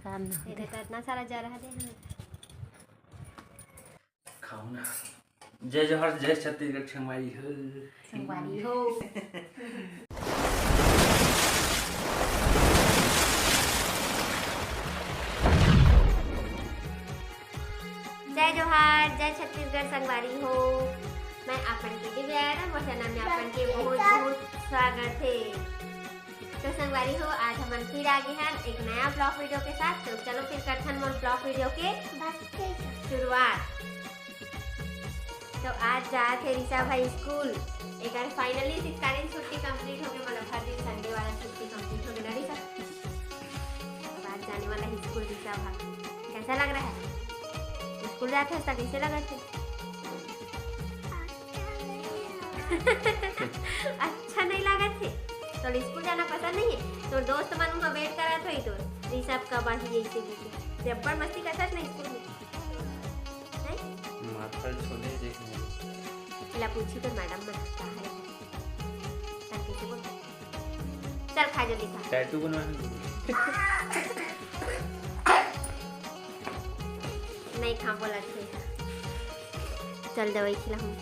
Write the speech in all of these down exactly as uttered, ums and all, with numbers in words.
करना। तेरे तो इतना सारा जा रहा है, हाँ। खाओ ना। जय जोहार, जय छत्तीसगढ़, संगवारी हो। संगवारी हो। जय जोहार, जय छत्तीसगढ़, संगवारी हो। मैं अपन के दिव्या यादव, मोर चैनल में अपन के बहुत बहुत स्वागत है। तो संगवारी हो, आज हमन फिर आ गए हैं एक नया ब्लॉग वीडियो के साथ। तो चलो फिर करथन मोर ब्लॉग वीडियो के शुरुआत। तो आज जात हे ऋषभ भाई स्कूल, एकर finally शीतकालीन छुट्टी complete हो गए, मतलब हर दिन Sunday वाला छुट्टी complete हो गए ना ऋषभ। अब आज जाने वाला है स्कूल ऋषभ भाई। कैसा लग रहा है? स्कूल जाते हैं कैसे लगा थे? अच्छा नहीं लगा थे? तो स्कूल जाना पसंद नहीं है? तो दोस्त मन वहाँ wait करा थोड़ी तो ऋषभ कब आही ऐसे बोल के। जब्बर मस्ती करता था स्कूल में। हैं? माथल छोले देखने। ला पूछी तो मैडम मन का है। ताकि से बोल। चल खा जल्दी खा। टैटू बनवाने बोल। नहीं खा बोला थे। चल दवाई खिला हम।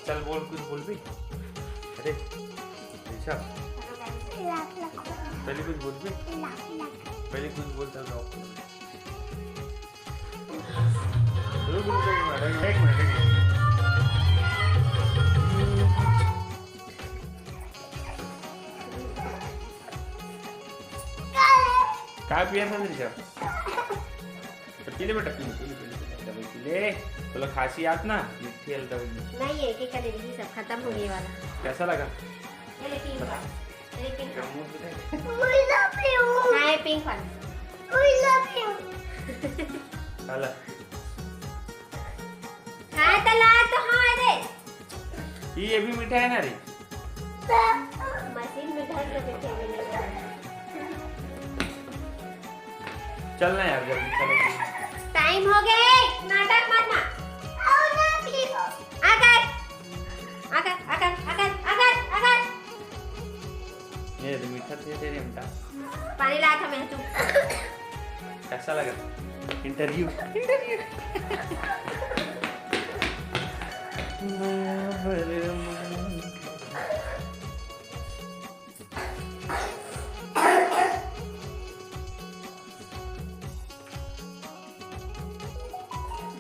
चल बोल, कुछ बोल भी। अरे ऋषभ, पहले कुछ बोल भी। पहले कुछ बोलता हूँ। रुक, रुक, एक मिनट, एक मिनट, एक मिनट। का पिया था ऋषभ? तो पी ले बेटा, पी ले, पी ले, पी ले, पी ले, दवाई पी ले। बोला खांसी आत ना, मिट्ठी वाली दवाई। नहीं है, के करे, ये सब खत्म हो गए वाला। कैसा लगा? ये ले, pink वाला। ये ले, pink वाला। क्या मुंह दिखाई? I love you। हाँ, ये pink वाला। I love you। चला। हाँ, तो ला, तो हाँ दे। ये, ये भी मीठा है ना रे? मशीन में डाल के देखेंगे। चल ना यार, जल्दी चलो। टाइम हो गए, नाटक मत ना। आओ ना, please। आकर, आकर, आकर, आकर, आकर, आकर। ये तो मीठा थे तेरे हमटा। पानी ला था मैं, चुप। कैसा लगा इंटरव्यू? इंटरव्यू।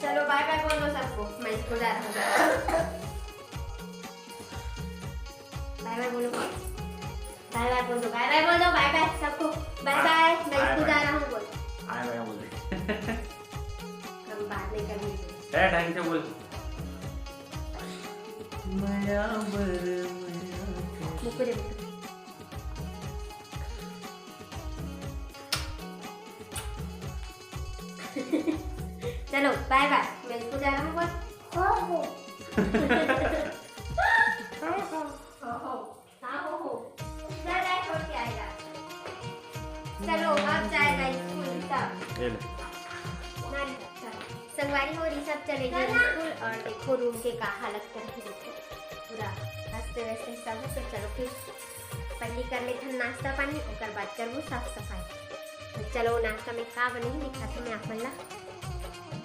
चलो, bye bye बोल दो सबको, मैं स्कूल जा रहा हूँ। Bye bye बोलो, bye bye बोल दो, bye bye बोल दो, bye bye सबको, bye bye, मैं bye स्कूल bye। जा रहा हूँ बोल। Bye bye बोल दे। हम बाद में कर लेंगे। ए, ढंग से बोल। मया बर मया कर। मुकुरे, मुकुरे। चलो, bye bye, मैं स्कूल जा रहा हूँ बोल। हो, हो। हो, हो। हाँ, हो, हो। जा, जा, छोड़ के आएगा। चलो, अब जाएगा स्कूल सब। ये ले। ना, ना, चल। संगवारी हो, ऋषभ चले गए स्कूल और देखो रूम के का हालत करके देखो। पूरा हंसते वैसे सब है, तो चलो फिर पहली कर लेथन नाश्ता पानी, ओकर बाद करबो साफ सफाई। तो चलो नाश्ता में का बने हे दिखाथों मैं आप मन ला।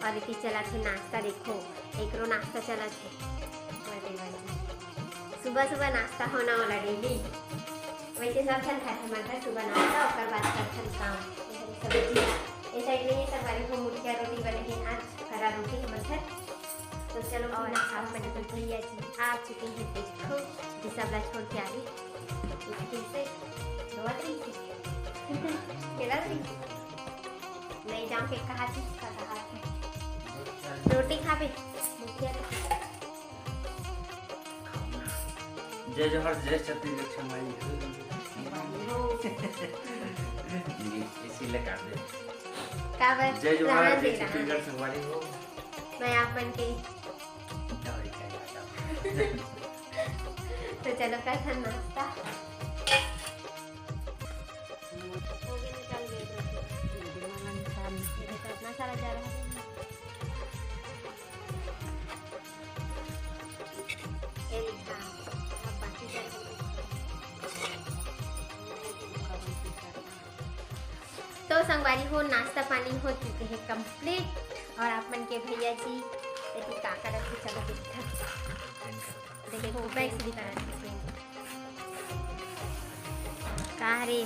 और इति चलत हे नाश्ता, देखो एकरो नाश्ता चलत हे। अरे भाई, सुबह सुबह नाश्ता होना वाला डेली। वैसे सब झन खाथे, मतलब सुबह नाश्ता, ओकर बाद करथन काम। सब्जी, ये साइड में ये सब बने हो, मुठिया रोटी बने हे, आज फरा रोटी हमर घर। तो चलो और फिर आप मन के भैया जी आ चुके हैं, देखो, ये सब ला छोड़ के आ गई। कैसे रोवत रही थी? खेलत रही थी? नहीं जाऊँ के कहा थी, का कहा थी? रोटी खाबे? मुठिया रोटी। जय जोहार, जय छत्तीसगढ़, संगवारी हो। ये इसी ले काट दे। का बस जय जोहार, रहन दे, जय रहन दे। छत्तीसगढ़, संगवारी हो। मैं आप मन के तो चलो, करथन नाश्ता। हो गए, निकल गए। ये देखो, इतना सारा जा रहा है। ये देखो, संगवारी हो, नाश्ता पानी हो चुके हे complete। और आप मन के भैया जी एती का करत हे, चलो देखथन। देखो, बैग से दिखा रहे हैं। का हरे?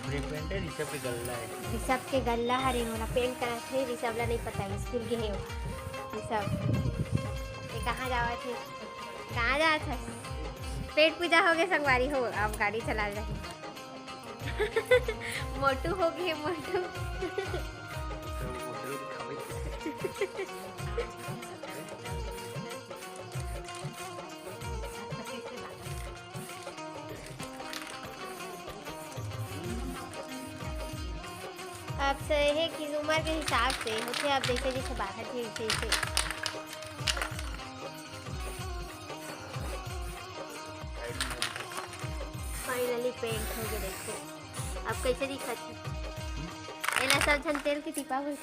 ये पेंट है, ऋषभ के गल्ला है। ऋषभ के गल्ला हरे, मोला पेंट करत हे, ऋषभ ला नहीं पता है, स्कूल गे हे वो। ऋषभ, ये कहाँ जावत हे? कहाँ जात हस? पेट पूजा हो गए संगवारी हो, अब गाड़ी चला जाही। मोटू हो गए, मोटू। अब से हे कि उम्र के हिसाब से होथे, अब जैसे जैसे बाढ़त हे वैसे वैसे। Finally paint हो गए, देखो अब कैसे दिखत हे। एला सब झन तेल के टिपा बोल।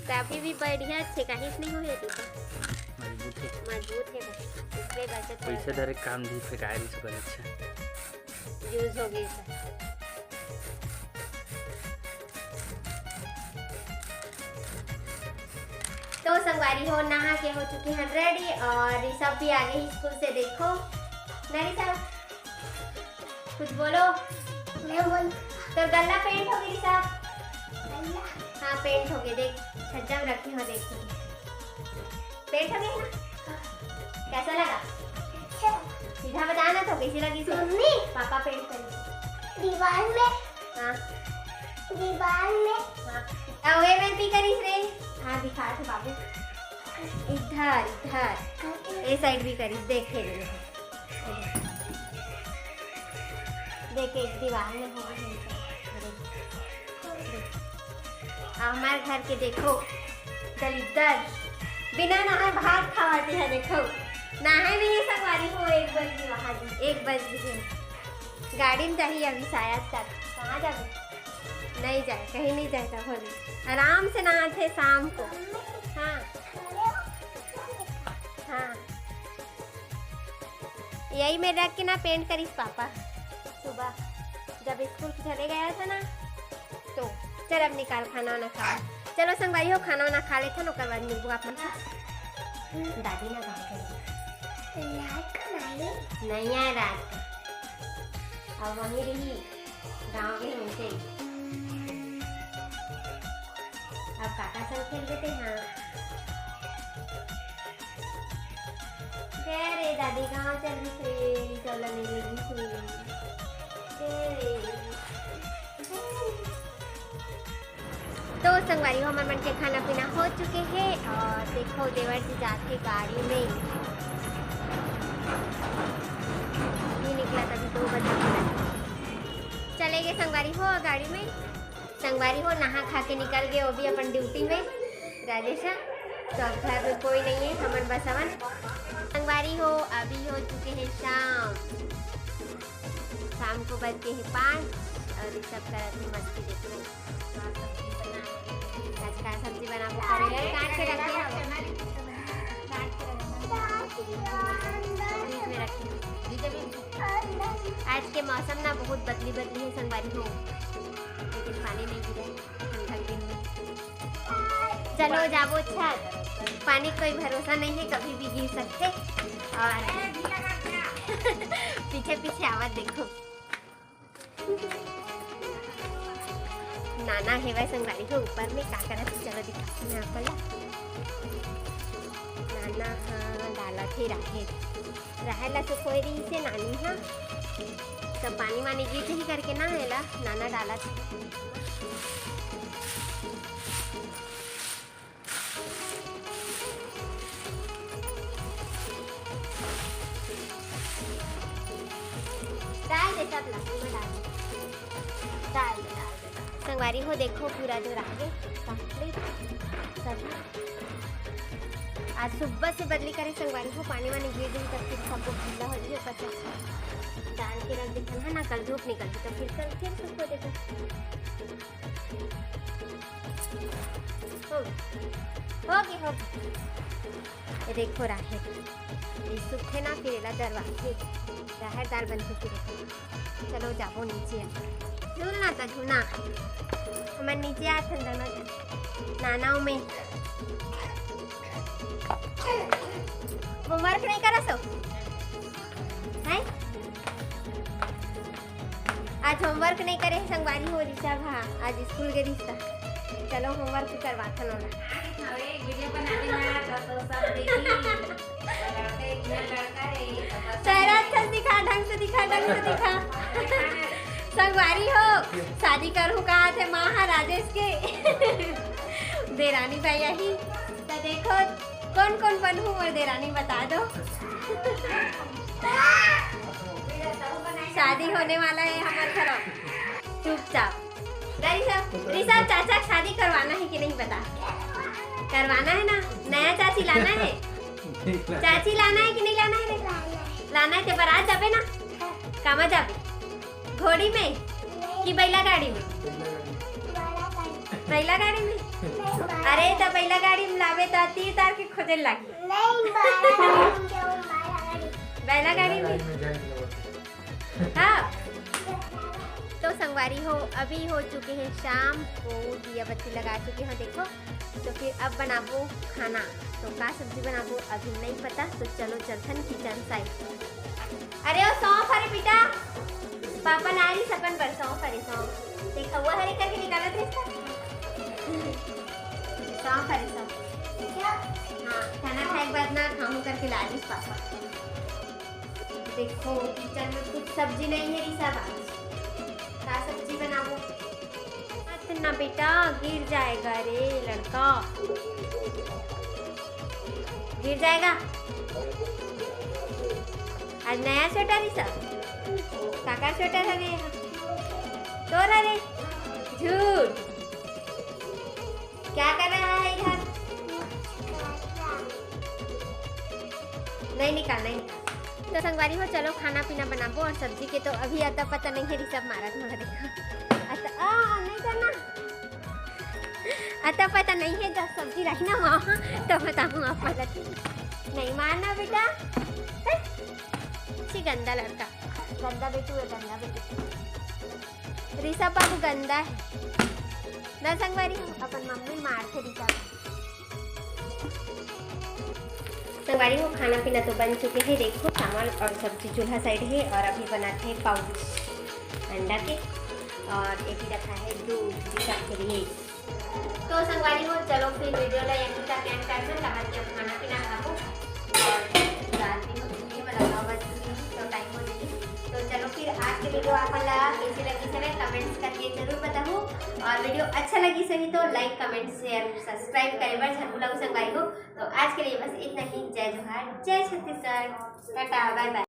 काफी भी बढ़िया छे, काहीच नहीं होए दीदी। मजबूत है। मजबूत है भाई। इसलिए वैसे थोड़ा पैसे सा धरे काम भी फेंकाए रही सुबह, अच्छा। यूज हो गई सर। तो संगवारी हो, नहा के हो चुके हैं रेडी और ऋषभ भी आ गए स्कूल से। देखो ना ऋषभ, कुछ बोलो। मैं बोल। तो गल्ला पेंट हो गई ऋषभ? गल्ला? हाँ, पेंट हो गई। देख, छज्जा में रखी हो, देखो। पेंट हो गई ना? कैसा लगा? अच्छा। सीधा बता ना, तो कैसी लगी से? मम्मी। पापा पेंट करी। दीवार में। हाँ। दीवार में। हाँ। अवे में भी करीस रे। हाँ, दिखा थे बाबू। इधर, इधर। ये साइड भी करीस, देखे नहीं। देखे, दीवार में हो गई। हमारे घर के देखो, दलिद्दर बिना नहाए भात खावाती है। देखो, नहाए भी नहीं सकवारी हो, एक बज गई वहाँ जी, एक बज गई। गाड़ी में जाही अभी शायद तक। कहाँ जाबे? नहीं जाए, कहीं नहीं जाए। तब होली आराम से नहाते शाम को। हाँ, हाँ, यही में रख के ना पेंट करीस पापा। सुबह जब स्कूल चले गया था ना, तो चल अब निकाल खाना वाना खा। चलो संगवारी हो, खाना वाना खा लेथन, ओकर बाद मिलबो आप मन से। दादी ना गाँव के। रात का नहीं। नहीं आए रात का। अब वहीं रही, गाँव के उनसे। अब काका संग खेल देते हैं। दे रे दादी, कहाँ चल रही रे? चल नहीं लगी रे। दे रे। तो संगवारी हो, हमर मन के खाना पीना हो चुके हे और देखो देवर जी जाथे गाड़ी में। ये निकला तभी दो बजे निकला। चले गए संगवारी हो गाड़ी में। संगवारी हो नहा खा के निकल गए वो भी अपन ड्यूटी में। राजेश, तो अब घर में कोई नहीं है, हमन बस हवन। संगवारी हो अभी हो चुके हैं शाम। शाम को बज के है पाँच और ये सब करत है मस्ती। देखो आज का सब्जी बनाबो, करेला काट के रखे हवे। फ्रिज में रखे। आज के मौसम ना बहुत बदली बदली है संगवारी हो, लेकिन पानी नहीं गिरा है। ठंडक दिन में। चलो जाबो छत, पानी कोई भरोसा नहीं है, कभी भी गिर सकते। और पीछे पीछे आवाज देखो। नाना हेवय संगवारी हो ऊपर में, का करत हे चलो दिखाती मैं आप ला। नाना हाँ डालत हे राहेर, राहेर ला सुखोय रही से नानी हाँ, तो पानी वानी गिर जाही करके ना एला नाना डालत हे। डाल दे सब ला, पूरा डाल दे। डाल दे, डाल दे, डाल दे। संगवारी हो देखो पूरा जो रह गए complete सब। आज सुबह से बदली करे संगवारी हो, पानी वानी गिर गई तब फिर सबको गीला हो गई। ऊपर से डाल के रख देते हैं ना, कल धूप निकल गई तो फिर कल फिर सुखो देते। हो गया। होगे, होगे। ये देखो राहेर, ये सूखथे ना, फिर एला दरवाथे, राहेर दाल बनथे फिर। चलो जाबो नीचे। झूलना त झूलना, हमन नीचे आथन दोनों झन। नाना ओमे homework नहीं करस हो? हैं? आज homework नहीं करे हे संगवारी हो, ऋषभ हा आज स्कूल गे रिहिस त। चलो homework करवाथन ओला। अरे, वीडियो बना देना, तो, तो सब देखी। लड़का, इतना लड़का है, तो बस सहरा, अच्छा से दिखा, ढंग से दिखा, ढंग से दिखा। संगवारी हो, शादी करहूँ कहा थे माँ हा राजेश के। देरानी भाई यही। तो देखो, कौन कौन बनहूँ मोर देरानी, बता दो। शादी होने वाला है हमारे घर। चुपचाप। ऋषभ, ऋषभ, चाचा की शादी करवाना है कि नहीं, बता। करवाना है ना? नया चाची लाना है? चाची लाना है कि नहीं लाना है रे? लाना है, ते बारात जाबे ना? कामा जाबे? घोड़ी में कि बैला गाड़ी में? बैला गाड़ी में। अरे, त बैला गाड़ी में लाबे त तीर तार के खोजे लागी। बैला गाड़ी में। हाँ, तो संगवारी हो, अभी हो चुके हैं शाम, वो दिया बत्ती लगा चुके हैं, देखो। तो फिर अब बनाबो खाना। तो का सब्जी बनाबो, अभी नहीं पता। तो चलो चलथन kitchen side। अरे, ओ सौंफ, अरे बेटा, पापा ला रिहिस अपन बर सौंफ, अरे सौंफ। देखा, वो हरे करके निकालत रिहिस का? सौंफ, अरे सौंफ। हाँ, खाना खाए के बाद ना खाऊं करके ला रिहिस पापा। देखो, kitchen में कुछ सब्जी नहीं है ऋषभ आज। का सब्जी बनाबो? मत ना बेटा, गिर जाएगा रे लड़का। गिर जाएगा। आज नया sweater ऋषभ। काकर sweater हरे? तोर हरे? झूठ। क्या कर रहा है इधर? नहीं निकाल, नहीं निकाल। तो संगवारी हो, चलो खाना पीना बनाबो और सब्जी के तो अभी अता पता नहीं है, ऋषभ मारत मोला देखो। अता, आ, नहीं करना। अता पता नहीं है, जब सब्जी रही ना वहाँ, तो बताऊँ आप मोला। नहीं मारना बेटा। हैं? छी गंदा लड़का, गंदा बेटू है, गंदा बेटू। ऋषभ बाबू गंदा है ना संगवारी हो, अपन मम्मी मारथे ऋषभ। संगवारी हो, खाना पीना तो बन चुके हैं। देखो, चावल और सब्जी चूल्हा side है और अभी बनाथे pouch अंडा के और एक ही रखा है दूध ऋषभ के लिए। तो संगवारी हो, चलो फिर वीडियो ला यहीं तक end करथन, काबर कि अब खाना पीना खाबो और रात भी हो चुकी है, मतलब नौ बज चुकी है, तो time हो चुकी है। तो चलो फिर आज के वीडियो आप मन ला कैसे लगी हवे comments करके जरूर बताहू, और वीडियो अच्छा लगी सही तो like, comment, share, subscribe करे बर झन भुलाहू संगवारी हो। तो आज के लिए बस इतना ही। जय जोहार, जय छत्तीसगढ़, टाटा, bye bye।